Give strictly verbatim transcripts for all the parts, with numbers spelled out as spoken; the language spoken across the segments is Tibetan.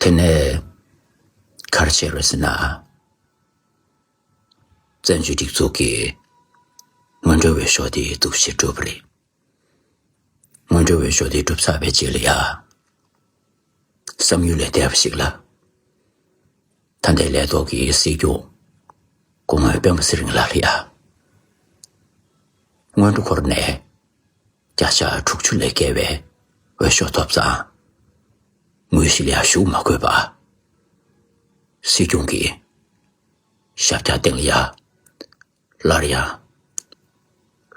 དེ་ནས་ག་རེ་བྱས་རེད་ཟེར་ན། བཙན་བྱོལ་སྒྲིག་འཛུགས་ཀྱི་སྔོན་འགྲོའི་འོས་ཤོག་དེ་འདུ་ཤེས་གྲུབ་པ་རེད། སྔོན་འགྲོའི་འོས་ཤོག་དེ་གྲུབ་ཚར་བའི་རྗེས་ལ་ཡ། བསམ་ཡུལ་ལས་འདས་པ་ཞིག་ལ། ད་ལྟའི་ལས་ཐོག་གི་སྲིད་སྐྱོང་སྐུ་ངོ་སྤེན་པ་ཚེ་རིང་ལགས་ལ་ཡ། སྔོན་འགྲོ་འཁོར་ནས་བརྒྱ་ཆ་དྲུག་ཅུ་ལས་བརྒལ་བའི་འོས་ཤོག་ཐོབ་ཙང་། དངོས་གཞི་ལ་ཡ་ཞུགས་མ་དགོས་པ། སྲིད་སྐྱོང་གི་ཞབས་བཀྱག་སྟེང་ལ་ཡ། སླར་ཡང་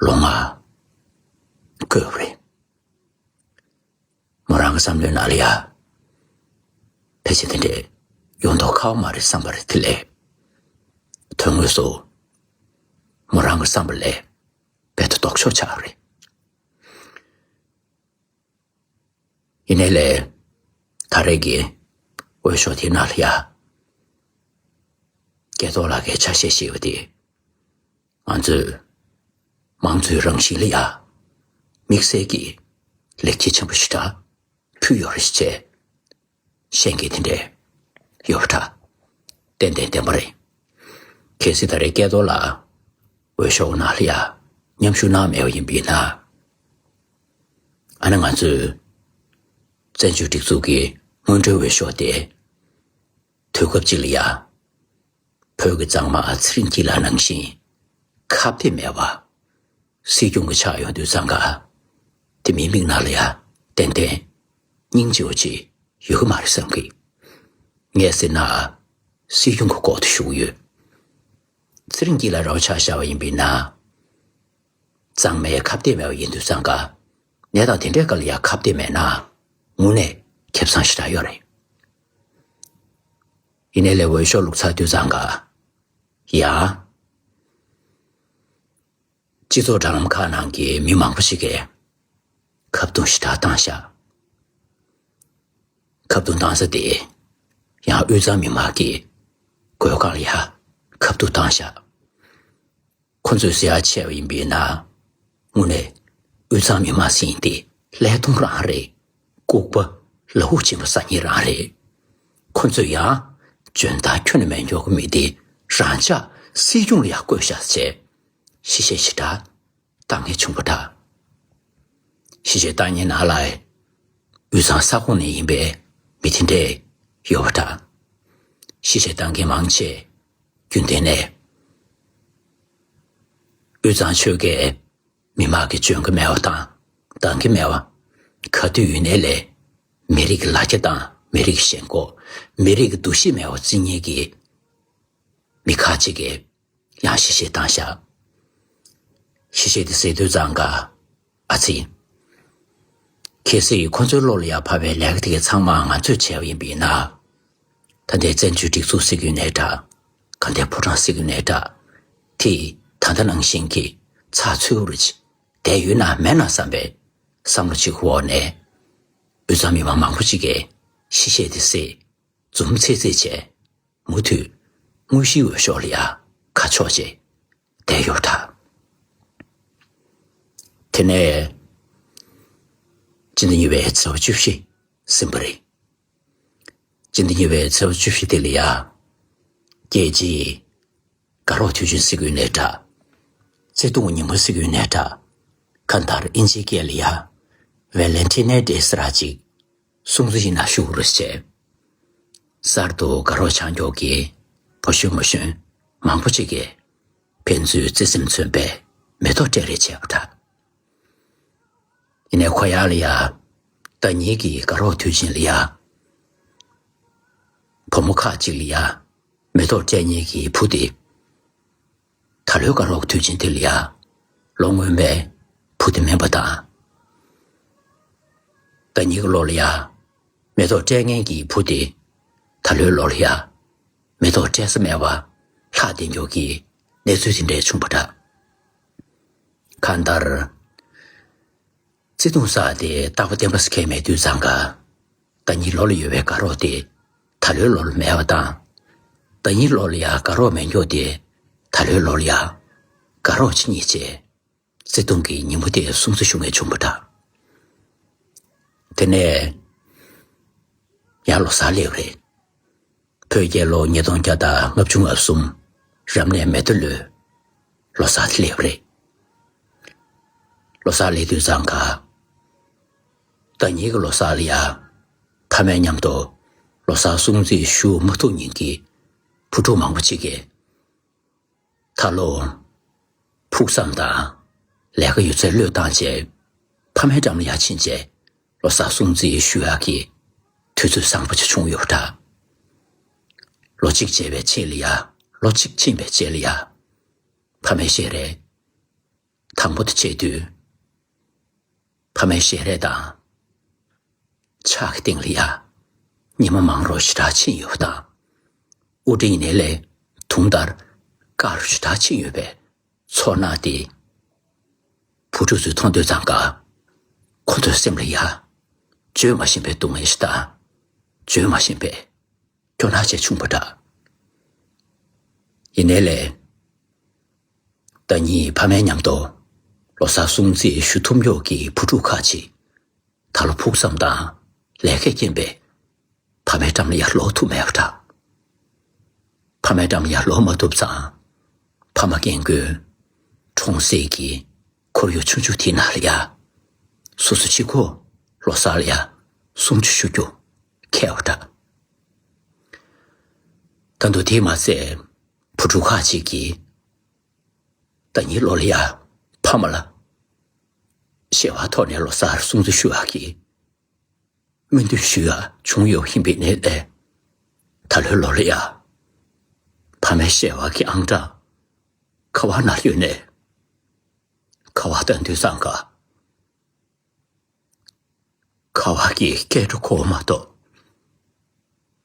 ལོ་ལྔ་བསྐོས་པ་རེད། མོ་རང་གི་བསམ་བློའི་ནང་ལ་ཡ། ཕལ་ཆེར་དེ་འདྲས་ཡོང་མདོག་ཁ་པོ་མ་རེད་བསམ་པ་རེད། དེ་ལས་དོན་དངོས་སུ་མོ་རང་གི་བསམ་པ་ལས་རྦད་དེ་ལྡོག་ཕྱོགས་ཆགས་པ་རེད། ཡིན་ནའི་ལས། ད་རེས་ཀྱི་འོས་ཤོག་དེའི་ནང་ལ་ཡ། སྐལ་རྡོར་ལགས་ཀྱིས་ཆ་ཤས་བཞེས་པ་དེ། ང་ཚོས་མང་གཙོའི་རང་བཞིན་ལ་ཡ། དམིགས་བསལ་གྱི་ལེགས་སྐྱེས་ཆེན་པོ་ཞེ་དྲག་ཕུལ་ཡོད་རེད་ཅེས། གཞན་གྱིས་དེ་འདྲས་ཡོད་པ་འདྲ། ཏན་ཏན་བདེན་པ་རེད། གལ་སྲིད་ད་རེས་སྐལ་རྡོར་ལགས་འོས་ཤོག་ནང་ལ་ཡ་མཉམ་ཞུགས་གནང་མེད་པ་ཡིན་པ་ཡིན་ན། ཨ་ནི་ང་ཚོས་བཙན་བྱོལ་སྒྲིག་འཛུགས་ཀྱི་སྔོན་འགྲོའི་འོས་ཤོག་དེ། དུས་སྐབས་གཅིག་ལ་ཡ། བོད་ཀྱི་གཙང་མ་ཚེ་རིང་སྐྱིད་ལགས་ནང་བཞིན་ཁ་གཏད་མེད་པ། སྲིད་སྐྱོང་གི་ཆགས་ཡོང་དུས་ཙང་ཀ། དེ་མིའི་མིག་ནང་ལ་ཡ་ཏན་ཏན་སྙིང་རྗེ་བོ་ཅིག་ཡོད་ཀྱི་མ་རེད་བསམ་གི། ངས་ཟེར་ན་སྲིད་སྐྱོང་གི་ལྐོག་ཏུ་ཞུགས་ཡོད། ཚེ་རིང་སྐྱིད་ལགས་ར་བ་ཆ་བཞག་པ་ཡིན་པས་ན། གཙང་མའི་ཁ་གཏད་མེད་པ་ཡིན་དུས་ཙང་ཀ། གནས་སྟངས་དེ་འདྲའི་སྐབས་ལ་ཡ་ཁ་གཏད་མེད་ན་དངོས་གནས་ཁེ་བཟང་ཞེ་དྲག་ཡོད་རེད། ཡིན་ནའི་ལས་འོས་ཤོག་བླུགས་ཚར་དུས་ཙང་ཀ། ཡ། སྤྱི་ཚོགས་དྲ་ལམ་ཁག་ནང་གི་མི་མང་པོ་ཞིག་གིས་ཁ་བརྡུང་ཞེ་དྲག་བཏང་ཤག་ཁ་བརྡུང་བཏང་ས་དེ་ཡང་དབུས་གཙང་མི་མང་གི་སྒོ་ཁ་ལ་ཡ་ཁ་བརྡུང་བཏང་ཤག་ཁོ་ཚོས་ཟེར་ཡ་བྱས་པ་ཡིན་པས་ན། དངོས་གནས་དབུས་གཙང་མི་མང་ཟེར་མཁན་དེ་ཀླད་སྟོང་རང་རེད། ལྐུགས་པ་ལ་འུག་ཆེན་པོ་ཟ་མཁན་རང་རེད། ཁོ་ཚོས་ཡང་འཇོན་ཐང་ཁྱོན་ནས་མེད་མཁན་གྱི་མི་དེ་རང་ཅག་སྲིད་སྐྱོང་ལ་ཡ་བསྐོས་ཤག་ཟེར་བྱས་གཞི་བྱས་ཞེ་དྲག་བཏང་མཁན་བྱུང་པ་འདྲ། གཞི་བྱས་བཏང་མཁན་ནང་ལ་དབུས་གཙང་ས་ཁོངས་ནས་ཡིན་པའི་མི་དེ་འདྲས་ཡོད་པ་འདྲ། གཞི་བྱས་བཏང་མཁན་མང་ཆེ་རྒྱུན་ལྡན་ནས་དབུས་གཙང་ཆོལ་ཁའི་མི་མང་གིས་འཇོན་གྱི་མེད་པ་དང་འདང་གི་མེད་པ། ག་དུས་ཡིན་ནའི་ལས་མི་རིགས་ཀྱི་ལ་རྒྱ་དང་མི་རིགས་ཀྱི་ཞེན་ཁོག་མི་རིགས་ཀྱི་འདུ་ཤེས་མེད་པ་བརྩི་མཁན་གྱི་མི་ཁག་ཅིག་གིས་ཡང་གཞི་བྱས་བཏང་ཤག་གཞི་བྱས་དེ་ཟེར་དུས་ཙང་ཀ། ཨ་ཙི། གལ་སྲིད་ཁོ་ཚོའི་བློ་ལ་ཡ་བབས་པའི་ལས་ཀ་དེ་ག་ཚང་མ་ང་ཚོས་བྱས་པ་ཡིན་པ་ཡིན་ན། ད་ལྟའི་བཙན་བྱོལ་སྒྲིག་འཛུགས་ཟེར་གྱི་ཡོད་ནའི་འདྲ། ག་འདྲའི་ཕོ་བྲང་ཟེར་གྱི་ཡོད་ནའི་འདྲ། དེ་ད་ལྟ་ནང་བཞིན་གྱི་ཚགས་ཚུད་རུ་བསྡད་ཡོད་ན་མེད་ན་བསམ་པའི་བསམ་བློ་གཅིག་འོག་ནས། དབུས་གཙང་མི་མང་མང་པོ་ཅིག་གིས་གཞི་བྱས་དེ་སེ་འཛུམ་ཚེ་ཚེ་བྱས། མུ་མཐུད་དངོས་གཞིའི་འོས་ཤོག་ལ་ཡ་ཁ་ཕྱོགས་བྱས་བསྡད་ཡོད་འདྲ། དེ་ནས་སྤྱི་ཟླ་གཉིས་པའི་ཚེས་པ་བཅུ་བཞི་ཟིན་པ་རེད། སྤྱི་ཟླ་གཉིས་པའི་ཚེས་པ་བཅུ་བཞི་དེ་ལ་ཡ། རྒྱལ་སྤྱིའི་དགའ་རོགས་དུས་ཆེན་ཟེར་གྱི་ཡོད་ནའི་འདྲ། བརྩེ་དུང་གི་ཉིན་མོ་ཟེར་གྱི་ཡོད་ནའི་འདྲ། གང་ལྟར་དབྱིན་ཇིའི་སྐད་ལ་ཡ། Valentine's Day ཟེར་ར་ཅིག་སྲུང་བརྩི་ཡིན་ན་ཞུ་རུ་བྱས། གསར་དུ་དགའ་རོགས་ཆགས་མགྱོགས་ཀྱི་ཕོ་གཞོན་མོ་གཞོན་མང་པོ་ཅིག་གིས་ཕན་ཚུན་བརྩེ་སེམས་མཚོན་པའི་མེ་ཏོག་སྤྲད་རེས་བྱས་པ་འདྲ། ཡིན་ནའི་ཁོ་ཡ་ལ་ཡ། ཟླ་ཉིན་གྱི་དགའ་རོགས་དུས་ཆེན་ལ་ཡ། བུ་མོ་ཁག་ཅིག་ལ་ཡ། མེ་ཏོག་སྤྲད་མཁན་གྱི་བུ་དེ། ད་ལོའི་དགའ་རོགས་དུས་ཆེན་དེ་ལ་ཡ། ལོ་སྔོན་མའི་བུ་དེ་མིན་པ་དང་། ཟླ་ཉིན་གྱི་ལོ་ལ་ཡ། མེ་ཏོག་སྤྲད་མཁན་གྱི་བུ་དེ། ད་ལོའི་ལོ་ལ་ཡ། མེ་ཏོག་སྤྲད་ས་མེད་པ་ལྷག་བསྡད་མགྱོགས་ཀྱི་གནས་ཚུལ་དེ་འདྲ་བྱུང་བ་འདྲ། གང་ལྟར། བརྩེ་དུང་ཟེར་དེ་རྟག་པ་བརྟན་པོ་ཟེར་མཁན་མེད་དུས་ཙང་ཀ། ཟླ་ཉིན་ལོ་ལ་ཡོད་པའི་དགའ་རོགས་དེ་ད་ལོའི་ལོ་ལ་མེད་པ་དང་། ཟླ་ཉིན་ལོ་ལ་ཡ་དགའ་རོགས་མེད་མགྱོགས་དེ་ད་ལོའི་ལོ་ལ་ཡ་དགའ་རོགས་ཆེ་ཉིད་བྱས། བརྩེ་དུང་གི་ཉིན་མོ་དེ་སྲུང་བརྩི་ཞུ་མཁན་བྱུང་བ་འདྲ། དེ་ནས་ ཡང་ལོ་གསར་སླེབས་རེད། བོད་རྒྱལ་ལོ་ཉིས་སྟོང་བརྒྱ་དང་ལྔ་བཅུ་ང་གསུམ་རབ་གནས་མེ་ཐོ་ལོའི་ལོ་གསར་དེ་སླེབས་རེད། ལོ་གསར་སླེབས་དུས་ཙང་ཀ། ཟླ་ཉིན་གྱི་ལོ་གསར་ལ་ཡ། ཕ་མའི་མཉམ་དུ་ལོ་གསར་སྲུང་བརྩི་ཞུ་མ་ཐུབ་མཁན་གྱི་བུ་ཕྲུག་མང་པོ་ཅིག་གིས། ད་ལོ། ཕུགས་བསམ་དང་། ལས་ཀ་ཡོད་ཚད་བློས་བཏང་བྱས། ཕ་མའི་འགྲམ་ལ་ཡར་ཕྱིན་བྱས། ལོ་གསར་སྲུང་བརྩི་ཞུ་ཡག་གི་དུས་ཚོད་བཟང་པོ་ཅིག་བྱུང་ཡོད་པ་འདྲ། ལོ་གཅིག་བྱས་པའི་རྗེས་ལ་ཡ། ལོ་གཅིག་ཕྱིན་པའི་རྗེས་ལ་ཡ། ཕ་མའི་ཞལ་རས་དང་པོ་དེ་མཇལ་དུས། ཕ་མའི་ཞལ་རས་དང་། ཕྱག་གི་སྟེང་ལ་ཡ། ཉི་མ་མང་རུ་ཞེ་དྲག་ཕྱིན་ཡོད་པ་དང་། དབུ་སྐྲ་ཡིན་ནའི་ལས་དུང་ལྟར་དཀར་རུ་ཞེ་དྲག་ཕྱིན་ཡོད་པའི་ཚོར་སྣང་དེ། བུ་ཕྲུག་ཚོས་མཐོང་དུས་ཙང་ཀ། ཁོ་ཚོའི་སེམས་ལ་ཡ། བརྗོད་མ་ཤེས་པའི་སྡུག་བསྔལ་ཞིག་དང་། བརྗོད་མ་ཤེས་པའི་སྐྱོ་སྣང་ཞིག་བྱུང་བ་འདྲ། ཡིན་ནའི་ལས། ཟླ་ཉིན་ཕ་མའི་མཉམ་དུ་ལོ་གསར་སྲུང་བརྩི་ཞུ་ཐུབ་མྱོང་གི་བུ་ཕྲུག་ཁག་ཅིག་ད་ལོ་ཕུགས་བསམ་དང་ལས་ཀའི་རྐྱེན་པས་ཕ་མའི་འགྲམ་ལ་ཡར་ལོག་ཐུབ་མེད་པ་འདྲ། ཕ་མའི་འགྲམ་ལ་ཡར་ལོག་མ་ཐུབ་ཙང་། ཕ་མ་རྒན་རྒོན་གྲོང་གསེབ་ཀྱི་ཁོར་ཡུག་ཆུང་ཆུང་དེའི་ནང་ལ་ཡ། སོ་སོ་གཅིག་པོ་ལོ་གསར་ལ་ཡ་སྲུང་བརྩི་ཞུ་རྒྱུ་ཁེལ་བ་འདྲ། ད་དུང་དེས་མ་ཚད་བུ་ཕྲུག་ཁག་ཅིག་གིས། ཟླ་ཉིན་ལོ་ལ་ཡ་ཕ་མ་ལ་ཞལ་པར་ཐོག་ནས་ལོ་གསར་སྲུང་བརྩི་ཞུ་ཡག་གི་སྨོན་འདུན་ཞུ་ཡག་བྱུང་ཡོད་པ་ཡིན་པ་ཡིན་ནའི་ལས། ད་ལོའི་ལོ་ལ་ཡ་ཕ་མའི་ཞལ་པར་གྱི་ཨང་གྲངས་ཁ་པར་ནང་ཡོད་ནའི། ཁ་པར་བཏང་དུས་ཙང་ཀ། ཁ་པར་གྱི་སྐད་སྒྲ་གོ་བ་མ་གཏོགས།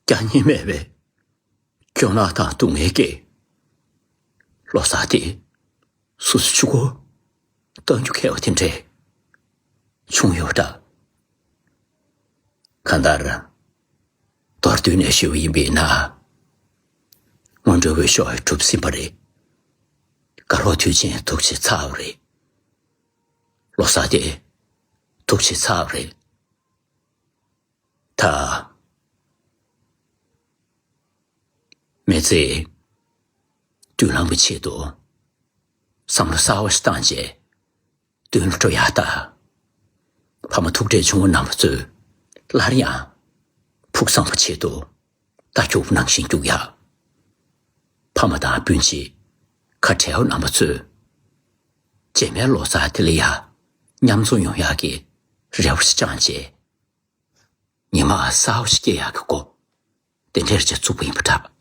སྐྱ་སྙིང་མེད་པའི་སྐྱོ་སྣང་དང་སྡུག་བསྔལ་གྱིས། ལོ་གསར་དེ་སོ་སོ་གཅིག་པོ་གཏང་རྒྱུ་ཁེལ་བ་དེ་འདྲ་བྱུང་ཡོད་འདྲ། གང་ལྟར། མདོར་བསྡུས་ནས་ཞུས་པ་ཡིན་པས་ན། སྔོན་འགྲོའི་འོས་ཤོག་གྲུབ་ཟིན་པ་རེད། དགའ་རོགས་དུས་ཆེན་ཐུགས་རྗེ་ཆེ་ཚར་བ་རེད། ལོ་གསར་དེ་ཐུགས་རྗེ་ཆེ་ཚར་བ་རེད། ད། མི་ཚེ་མདུན་ལམ་གྱི་ཆེད་དུ་བསམ་བློ་གསར་བ་ཞིག་བཏང་རྗེས་མདུན་ལ་འགྲོ་ཡག་ད། ཕ་མ་ཐུག་འཕྲད་བྱུང་བ་རྣམ་པ་ཚོས་སླར་ཡང་ཕུགས་བསམ་པ་ཆེད་དུ་རྟ་རྒྱུག་པ་ནང་བཞིན་རྒྱུག་ཡག་ཕ་མ་དང་སྤུན་མཆེད་ཁ་བྲལ་བ་རྣམ་པ་ཚོས་རྗེས་མའི་ལོ་གསར་དེ་ལ་ཡང་མཉམ་འཛོམས་ཡོང་ཡག་གི་རེ་བ་ཞིག་བཅངས་རྗེས། ཉི་མ་གསར་པ་ཞིག་སྐྱེལ་ཡག་གི་སྒོ་དེ་འདྲར་ཅིག་བཙུགས་པ་ཡིན་པ་འདྲ།